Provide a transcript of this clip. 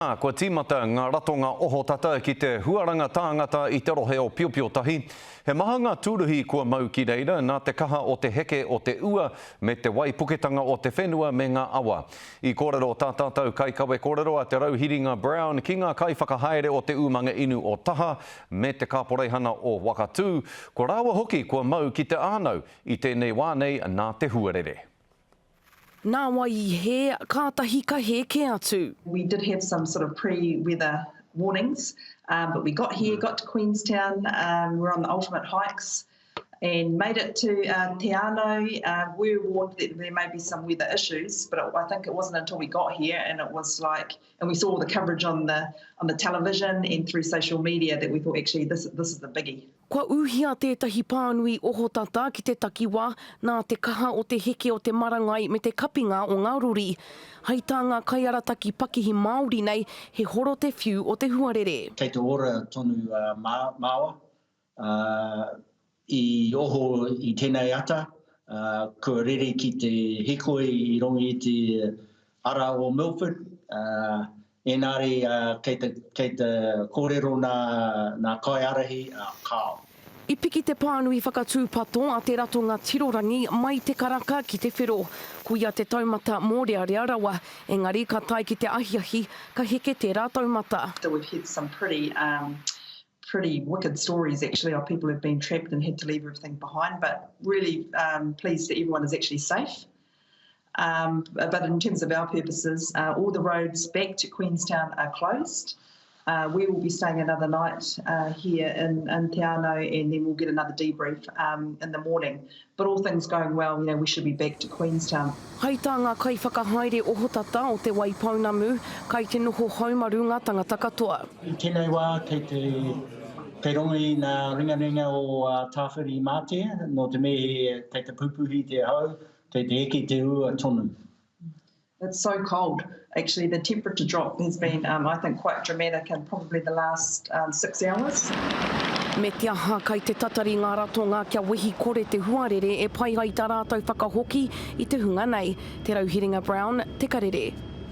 Ā, kua tīmata ngā ratonga ohotata ki te huaranga tāngata i te rohe o Piopiotahi. He maha ngā tūruhi kua mau ki reira nā te kaha o te heke o te ua me te waipuketanga o te whenua me ngā awa. I kōrero tā tātou kaikawe kōrero a Te Rauhiringa Brown ki ngā kaiwhakahaere o te umanga inu o Taha me te kāporeihana o Wakatū, ko rāua hoki kua mau ki te ānau i tēnei wā nei nā te huarere. Nā wai i hē, kātahi ka hē kē atu. We did have some sort of pre-weather warnings, um, but we got here, got to Queenstown, um, we're on the ultimate hikes and made it to uh, Te Anau. Uh, we were warned that there may be some weather issues, but it, I think it wasn't until we got here and it was like, and we saw all the coverage on the on the television and through social media that we thought actually this this is the biggie. Kua ūhia tētahi pānui ohotata ki te takiwā nā te kaha o te heke o te marangai me te kapinga o ngā rori. Hai tā ngā kaiarataki pakihi Māori nei, he horo te whiu o te huarere. Kei te ora tonu a māua. I oho i tenei ata, kua rere ki te hikoi i rongo i te ara o Milford, Engari kei te, kei te kōrero nā, nā kaiārahi, ā, kāo. I piki te pānui whakatūpato a te ratonga tirorangi mai te karaka ki te whero. Koia te taumata mōrearea rawa, engari ka tae ki te ahiahi, ka heke tērā taumata. So we've heard some pretty, um, pretty wicked stories actually of people who've been trapped and had to leave everything behind, but really um, pleased that everyone is actually safe. Um, but in terms of our purposes, uh, all the roads back to Queenstown are closed. Uh, we will be staying another night uh, here in, in Te Anau and then we'll get another debrief um, in the morning. But all things going well, you know, we should be back to Queenstown. Hai tā ngā kaiwhakahaere ohotata o Te Waipounamu, kai te noho haumaru ngā tangata katoa. I tēnei wā kei te kei rongo i ngā ringaringa o Tāwhirimātea, nō te mea kei te pupuhi te hau, Kei te eke te ua tonu. It's so cold. Actually, the temperature drop has been, um, I think, quite dramatic in probably the last um, six hours. Me te aha, kai te tatari ngā ratonga kia wehi kore te huarere e pai ai tā rātou whakahoki i te hunga nei. Te Rauhiringa Brown, Te Karere.